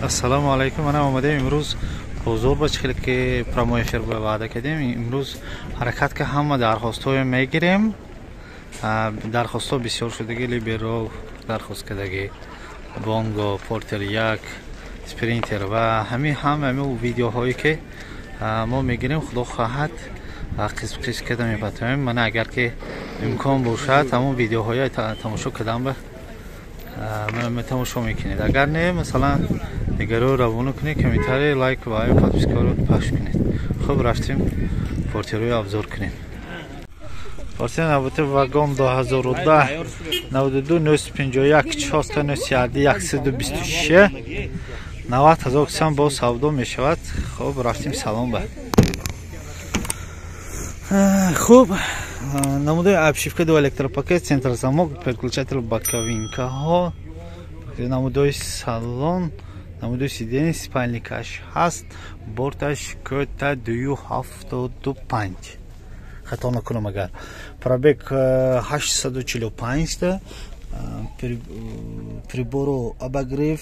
Ассалому алайкум. Мана омадем имрӯз бозор ба чихеле ки прямой эфир ба ваъда кардем. Имрӯз ҳаракат ки ҳама дархостҳое мегирем. Дархостҳо бисёр шудаги, Либеро дархост кардаги, Бонго, Портер 1, Спринтер ва ҳамин ҳама ҳамин видеоҳое ки мо мегирем, худо хоҳад қисм қисм карда мепатоем. Мана агар ки имкон бошад, ҳамон видеоҳое тамошо кардан ба тамошо мекунед. Агар не, масалан дигаро равона кунед, комментарий, лайк ва подпискаро пахш кунед. Хуб, рафтем Портерои обзор кунем. Портер навбати вагон 2010 92 951 491 126 90 ҳазор сом бо савдо мешавад. Хуб, рафтем салон ба. Хуб, намудаи обшивка ду электропакет, центр замок, переключатель боковинкаҳо, намудои салон, намудои сидени, спальникаш ҳаст, борташ кӯта 275, хато накунам агар. Пробег 845 та, прибору обогрев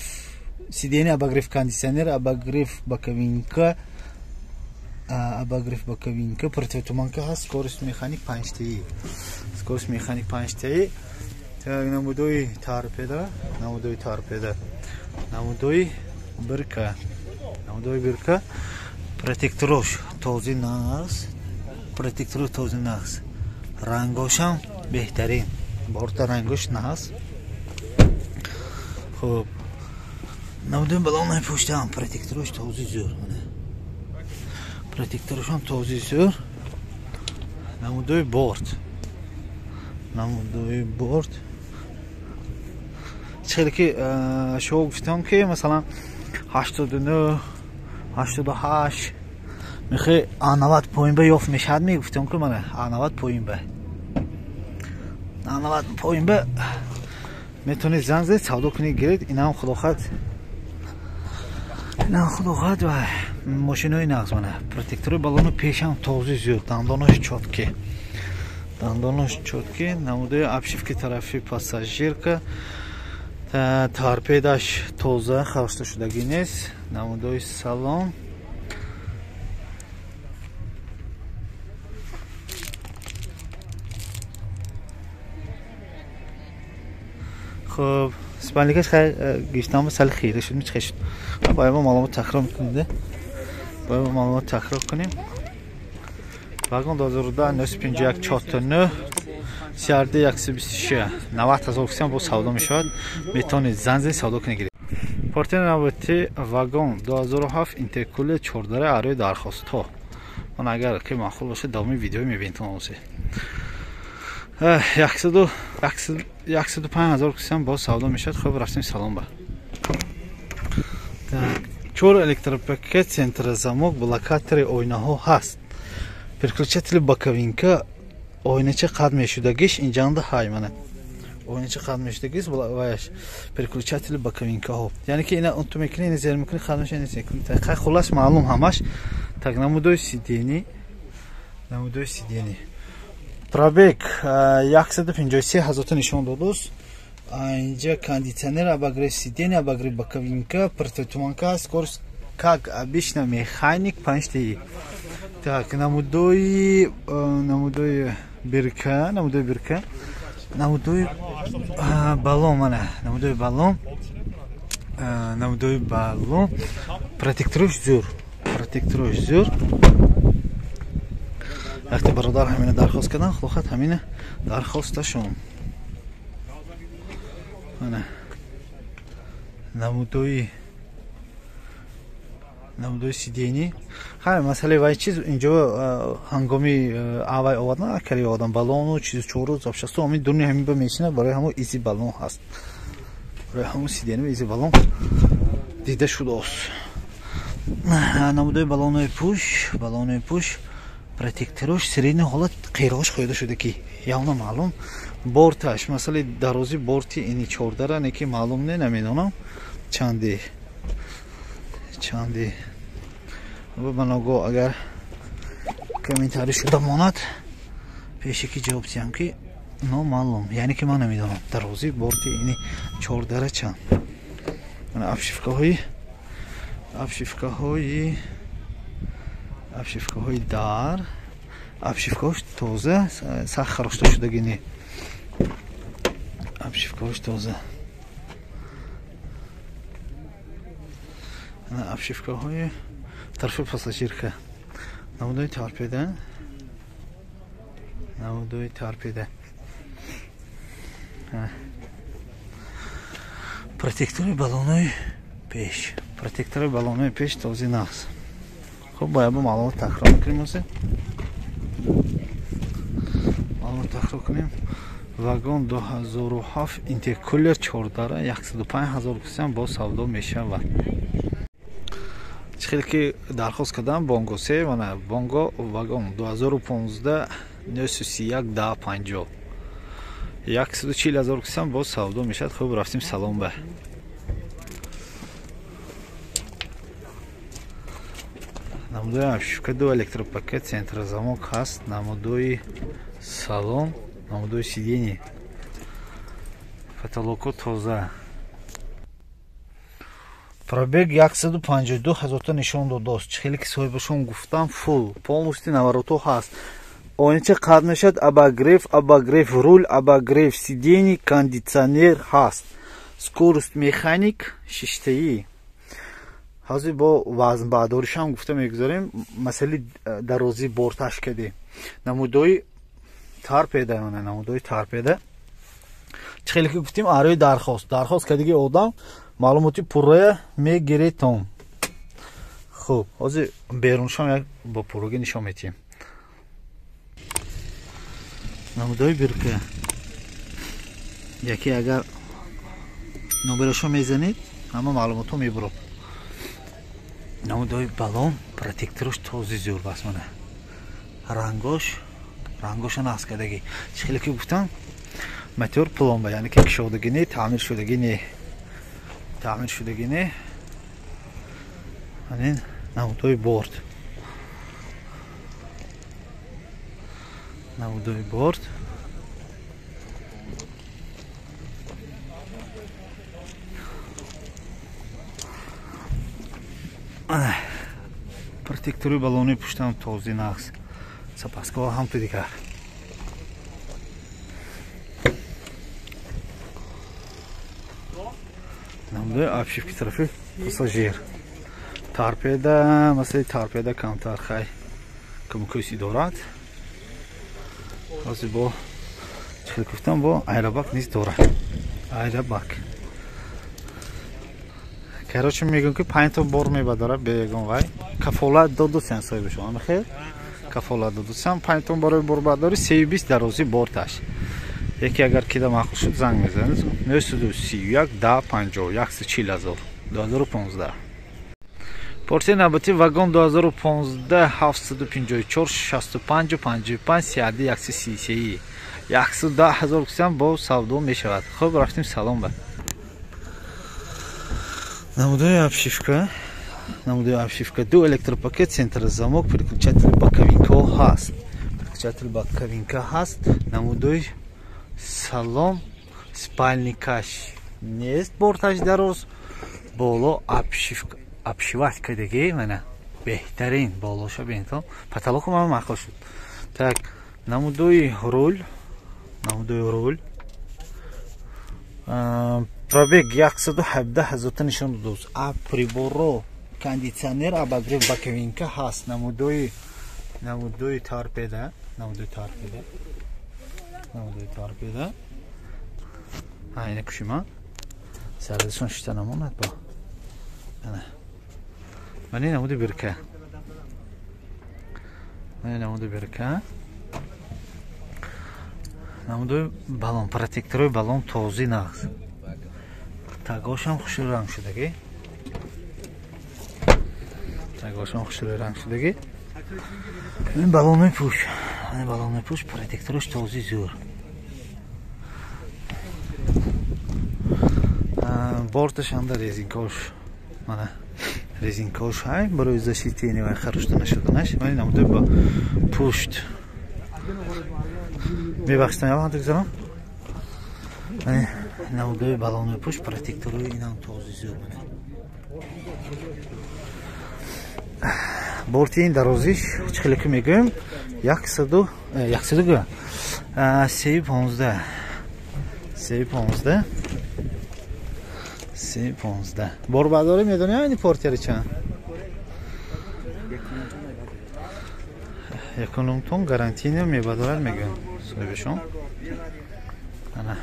сидени, обогрев кондиционер, обогрев боковинка, обогрев боковинка, противотуманка ҳаст, скорость механик 5 таи, скорость механик 5 таи. Намудои торпеда, намудои торпеда, намудои бирка, намудои бирка, протекторош този нағз, протекторош този нағз, рангошам беҳтарин, борта рангош нағз. Хуб, намудои балонаи пуштаам протекторош този зӯр, протекторошам този зӯр. Намудои борт, намудои борт хеле ки шумо гуфтам ки масалан 89, 88 мехоҳи, 90 поин ба ёфт мешавад, мегуфтам ки мана 90 поин ба, 90 поин ба метавонед занг занед, савдо кунед, гиред. Инам худо хоҳад, инам худо хоҳад ва мошинои нағз. Мана протектори балону пешам този зиёд, дандонош чёткий, дандонош чёткий. Намудаи обшивки тарафи пассажирка, торпедаш тоза, хавшта шудагӣ нест. Намудои салон, хуб, спальникаш гирифтам, сали хира шуд, мичхе шуд. Бояд маълумот такрор мекунед, бояд маълумот такрор кунем. Вагон 2010 951 49 CRD 126 90 ҳазор сом бо савдо мешавад. Метавонед занг занед, савдо кунед, гиред. Портер навбати вагон 2007 интеркулер 14 арои дархостҳо. Ман агар ки маъқул бошад, давоми видео мебинед озе. 105 ҳазор сом бо савдо мешавад. Хуб, рафтем салон ба. Чор электропакет, центр замок, блокатори оинаҳо ҳаст, переключатели боковинка, оинача қад мешудагиш инҷанда ҳай, мана оинача қад мешудагиш ваяш переключатели боковинкаҳо, яъне ки ина унту мекунӣ, ина зер мекунӣ, қад меша, ина зер мекунӣ. Хуллас, маълум ҳамаш. Так, намудои сидени, намудои сидени, пробег 153 ҳазорта нишон додааст. Инҷа кондиционер, обогрев сидени, обогрев боковинка, противотуманка, скорость как обычно механик 5 таи. Так, намудои бирка, намудои бирка, намудои баллон, мана намудои баллон, намудои баллон, протекторош зӯр, протекторош зӯр. Вақте бародар ҳамина дархост кардан, худохоҳад ҳамина дархосташон. Мана намудои сидени. Хай, масъалаи вай чиз инҷо ҳангоми авай овардан акари одам баллону чизу чору запчасту ҳамин дуни ҳамин ба мешина, барои ҳамо изи баллон ҳаст, барои ҳамо сидени изи баллон дида шудааст. Намудои баллонои пуш, баллонои пуш, протекторош средний ҳолат, қирош қоида шуда ки явно маълум. Борташ, масъалаи дарози борти ини чордара не ки маълум не, намедонам чанди, чанди. Ба агар комментарий шуда монад, пеше ки ҷавоб диҳам ки номаълум, яъне ки ман намедонам дарози борти ини чордара чанд. Обшивкаҳои Обшивкаҳои дар, обшивкаҳош тоза, сахт харошта шудагӣ не. Обшивкаҳош тоза. Обшивкаҳои тарафи пассажирка. Намудои торпеда. Намудои торпеда. Протектори баллонои пеш. Протектори баллонои пеш този нағз. Хуб, бояд бо маълумот такрор кунем осе. Маълумот такрор кунем. Вагон 2007 интеркулер 14 105 ҳазор кусиам бо савдо мешавад. Чӣ хеле ки дархост кардам Бонго се, мана Бонго вагон 2015 931 1050 140 ҳазор кусиам бо савдо мешавад. Хуб, рафтим салом ба. Намудои обшивка ду электропакет, центрозамок ҳаст, намудои салон, намудои сиденье, потолоко тоза. Пробег 152 ҳазорта нишон додааст. Чӣ хеле ки соҳибашон гуфтам, фул полностью наворото ҳаст. Оинча қад мешавад, обогрев рул, обогрев сиденье, кондитсионер ҳаст. Скорость механик шиштаӣ. Ҳозир бо вазнбардоришам гуфта мегузорем, масъалаи дарозии борташ кардем. Намудои торпеда, мана намудои торпеда. Чӣ хеле ки гуфтем, арои дархост кардиги одам маълумоти пуррая мегиретон. Хуб, ҳозир беруншам як бо пуррагӣ нишон медиҳем. Намудои бирка. Яке агар номерашо мезанед, ҳама маълумотҳо мебурад. Намудои баллон, протекторош този зӯр бас, мана. Рангоша нағз кардагӣ. Чӣ хеле ки гуфтам, мотор пломба, яъне ки кушодагӣ не, таъмир шудагӣ не. Таъмир шудагӣ не. Ҳамин намудои борт. Намудои борт. Протектори баллони пуштам този нағз. Запаскаҳо ҳам ту дигар. Намудои обшивки тарафи пассажир. Торпеда, масъалаи торпеда камтар хай кумукӯси дорад. Ҳозир бо чӣ хел гуфтам, бо айрабак низ дорад. Айрабак. Короче, мегӯям ки 5 то бор мебардорад бе ягон вай. Кафолат додусян соҳибашон, ама хел? Кафолат додусян 5 тон барои борбардорӣ, 320 дарозии борташ. Яке агар кида маъқул шуд, занг мезанед. 931 10 50 140 ҳазор 2015. Порсияи навбатӣ вагон 2015 754 65 55 31 133 110 ҳазор кусиам бо савдо мешавад. Хуб, рафтим салом ба. Намудои обшивка, намудои обшивка ду электропакет, центрозамок, переключатель боковинка ҳаст. Переключатель боковинка ҳаст. Намудои салон, спальникаш нест, борташ дароз, боло обшивка, обшивать кардагӣ, мана беҳтарин болоша бинтон. Потолоку ман маъқул шуд. Так, намудои рул, намудои рул. Пробег 117 ҳазорта нишон додааст. А приборо, кондитсионер, обогрев боковинка ҳаст. Намудои торпеда, намудои торпеда. Намудои торпеда. Ҳа, ина кушима. Сарадашон шишта намонад бо. Ана. Мани намуди бирка. Мани намуди бирка. Намудои баллон, протекторои баллон този нағз. Тагошам хушрӯ ранг шудагӣ. Тагошам хушрӯ ранг шудагӣ. Ин баллони пӯш. Ин баллони пӯш, протекторош този зӯр. Борташ ҳамда резинкаош, мана резинкаош ҳай барои защити вай харошта нашуданаш. Мани намудои ба пушт. Мебахшитам, ялан гузарам. Намудои баллони пушт, протекторои инам този зӯр, мана. Борти ин дарозиш чӣ хеле ки мегӯем 100 100 гӯ 315 315 315. Борбардорӣ медонӣ ин портери чанд? 1.5 тон гарантия мебардорад мегӯям соҳибашон. Ана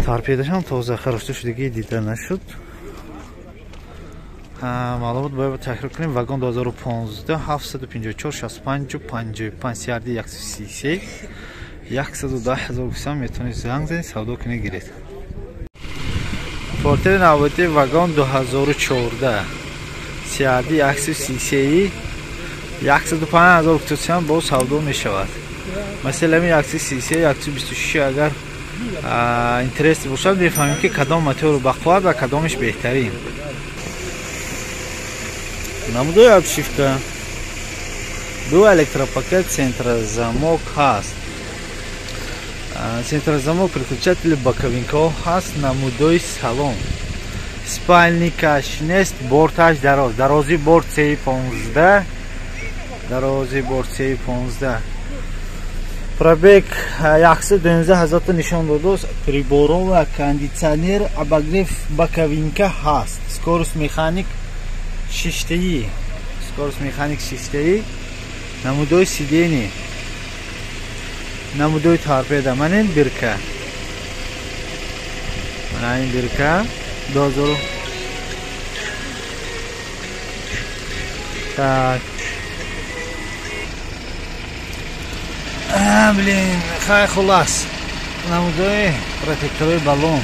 торпедашам тоза харошта шудагӣ дида нашуд. Маълумот бояд такрор кунем. Вагон 2015 754 65 55 CRD 133 110 000 гусам метавонед занг занед, савдо кунед, гиред. Портери навбатӣ вагон 2014 CRD 133 105 000 гусам боз савдо мешавад. Масалан 133 126 агар интерес бошад мефаҳмем ки кадом мотор бақувват ва кадомиш беҳтарин. Намудои обшивка, ду электропакет, центрозамок ҳаст. Центрозамок, переключатели боковинкаҳо ҳаст. Намудои салон, спальникаш нест, борташ дароз, дарози борт 315, дарози борт 315. Пробег 112 000 нишон додааст. Приборова, кондитсионер, обогрев боковинка ҳаст. Скорость механик шиштаи, скорость механик шиштаи. Намудои сидени, намудои торпеда. Ман ин бирка, ман ин бирка 2000. Так, блин, хай хулас. Намудои протекторои баллон,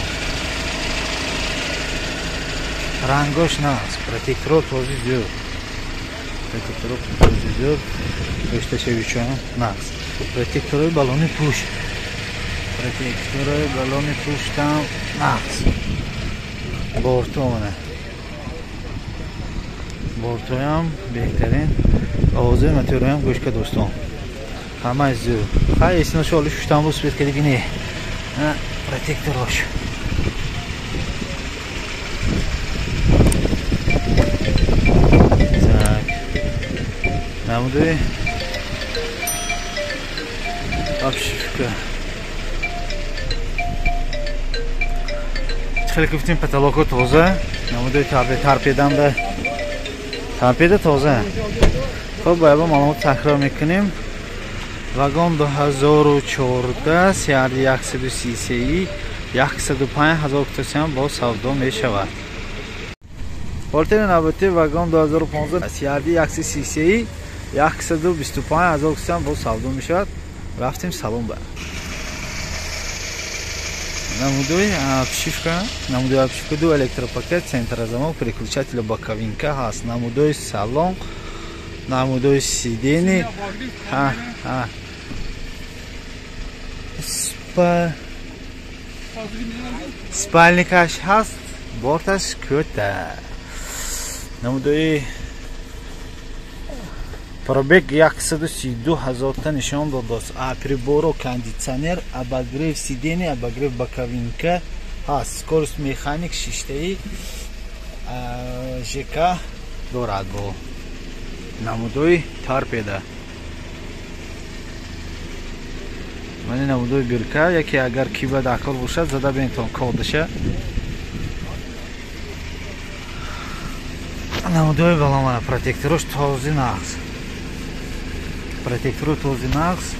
рангош наст, протекторо този зӯр, протекторо този зӯр, гӯшташавичон наст. Протекторои баллони пушт, протекторои баллони пуштам наст. Борто мана, бортоям беҳтарин. Овозои мотороям гӯшка дӯстон, ҳамаи зӯр. Хай эсиношо оли шуштан бу свет кадиги не протекторош. Намудои обшивка. Хеле гуфтем потолоко тоза, намудои торпедам торпеда тоза. Хоб ба ябо маълумот такрор мекунем. Вагон 2014 CRD 133 105 000 кутосиам боз савдо мешавад. Портери навбатӣ вагон 2015 CRD 133 125 000 кутосиам боз савдо мешавад. Рафтем салон ба. Намудои обшивка, намудои обшивка, ду электропакет, центрозамок, переключатель боковинка ҳаст. Намудои салон, намудои сидени, спальникаш ҳаст, борташ кӯта. Намудои пробег 132 000 та нишон додааст. Приборо, кондитсионер, обогрев сидени, обогрев боковинка ҳаст. Скорость механик шиштаи ЖК дорад бо намудои торпеда. Мани намудои бирка, яке агар ки ба дакор бошад зада бинтон кодаша. Намудои баломана протекторош този нағз, протекторо този нағз.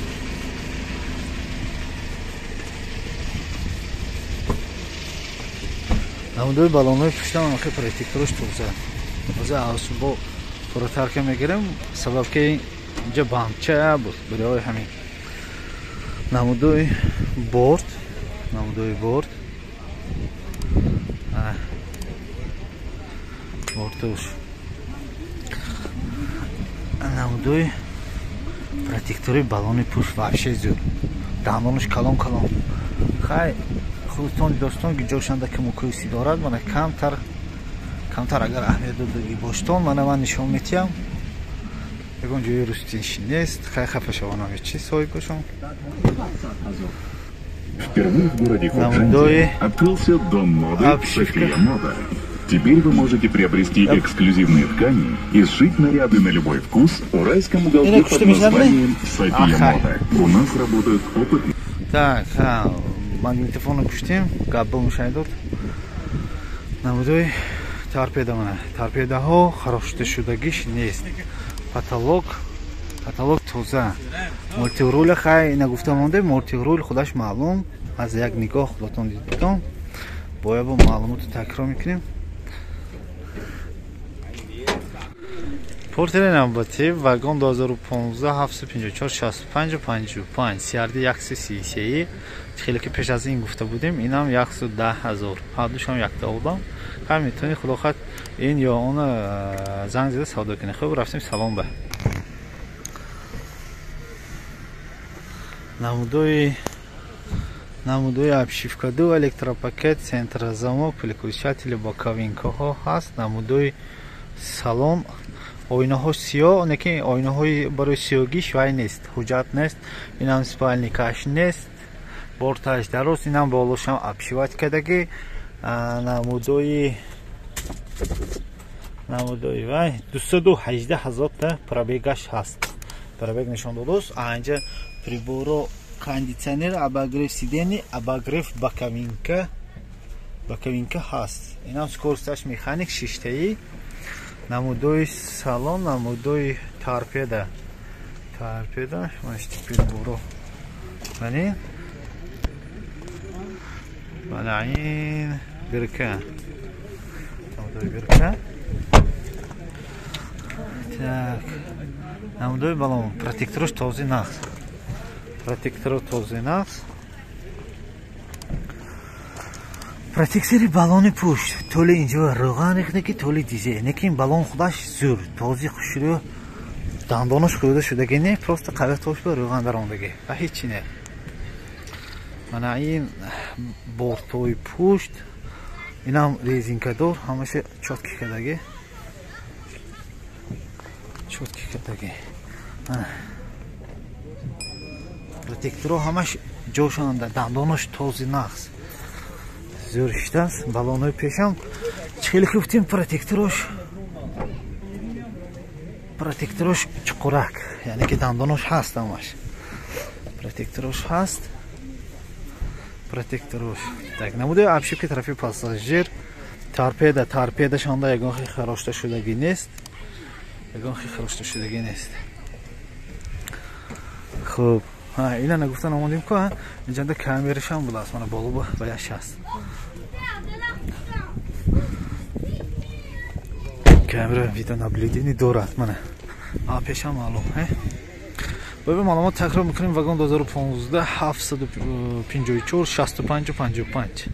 Намудои балонҳои пуштам охи протекторош тоза. Тоза асбо пуртарка мегирем, сабаб ки инҷа бандча буд барои ҳамин. Намудои борт, намудои борт, бортуш. Намудои протектори баллони пушт вообще зӯр, дандонаш калон калон. Хай худтон дӯстон ҷошанда ки мукӯси дорад, мана камтар камтар агар аҳамият додагӣ боштон, мана ман нишон метиҳам. Ягон ҷои рустинши нест. Хай хафа шавонам чи соҳиб бошам. Впервые в городе Худжанде открылся дом моды «София Мода». Теперь вы можете приобрести эксклюзивные ткани и сшить наряды на любой вкус в райском уголке под названием «София Мода». У нас работают опытные... Так, магнитофонро куштем, гапбо мушайдод. Намудои торпеда мана. Торпедаҳо харошташудагиш нест. Потолок, потолок тоза. Мультируля хай нагуфта монде, мультируль худаш маълум. Аз як нигоҳ худатон дидтон. Боя бо маълумоту такрор мекунем. Портери навбатӣ вагон 2015 754 65 55 CRD 133. Хеле ки пеш аз ин гуфта будем, инам 110 ҳазор. Ҳардушам якта одам. Ҳар метавонӣ худохат ин ё он занг зада савдо кунӣ. Хуб, рафтем салон ба. Намудои обшивка ду, электропакет, центрозамок, переключатели, боковинкаҳо ҳаст. Намудои салон, оинаҳо сиёҳ, лекин оинаҳои барои сиёгиш вай нест, ҳуҷҷат нест. Инам спальникаш нест, борташ дароз, инам болошам обшиват кардагӣ. Намудои вай 218 ҳазорта пробегаш ҳаст. Пробег нишон додааст. Анҷа приборо, кондитсионер, обогрев сидени, обогрев боковинка, боковинка ҳаст. Инам скоросташ механик шиштаи. Намудои салон, намудои торпеда. Торпеда, маништи приборо. Мани? Мана ин бирка. Намудои бирка. Так. Намудои балон. Протекторош този нақс. Протектор този нақс. Протектори балони пушт. Толи инҷо равған рехта ки толи дизе. Лекин балон худаш зур, този хушрӯ, дандонаш хӯрда шудаги не, просто қаватош ба равған дарондагӣ. Ва ҳеҷ чи не. Мана ин бортҳои пушт, инам резинкадор, ҳамаша чётки кардагӣ. Чётки кардагӣ. Протекторо ҳамаш ҷошонда, дандонаш този нақс. Зӯр шудааст. Балонҳои пешам хеле гуфтем, протекторош чуқурак, яъне ки дандонош ҳаст ҳамаш. Протекторош ҳаст. Протекторош. Так, намудаи обшивки тарафи пассажир, торпеда, торпедашонда ягон хел харошта шудагӣ нест. Ягон хел харошта шудагӣ нест. Хуб, ина нагуфта намондем ку, инҷанда камерашам будааст, мана боло ба яш ҳаст. Камера видеонаблюдение дорад, мана. Пешам маълум, Боя маълумот такрор мекунем, вагон 2015 754 65 55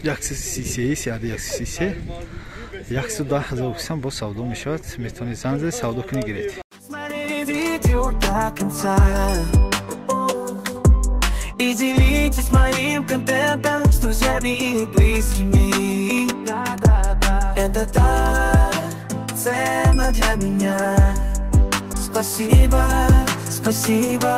133 CRD 133 110 ҳазор бо савдо мешавад. Метавонед занг зада савдо кунӣ гиред. До конца и делитесь моим контентом с друзьями и близкими. Это так ценно для меня. Спасибо, спасибо.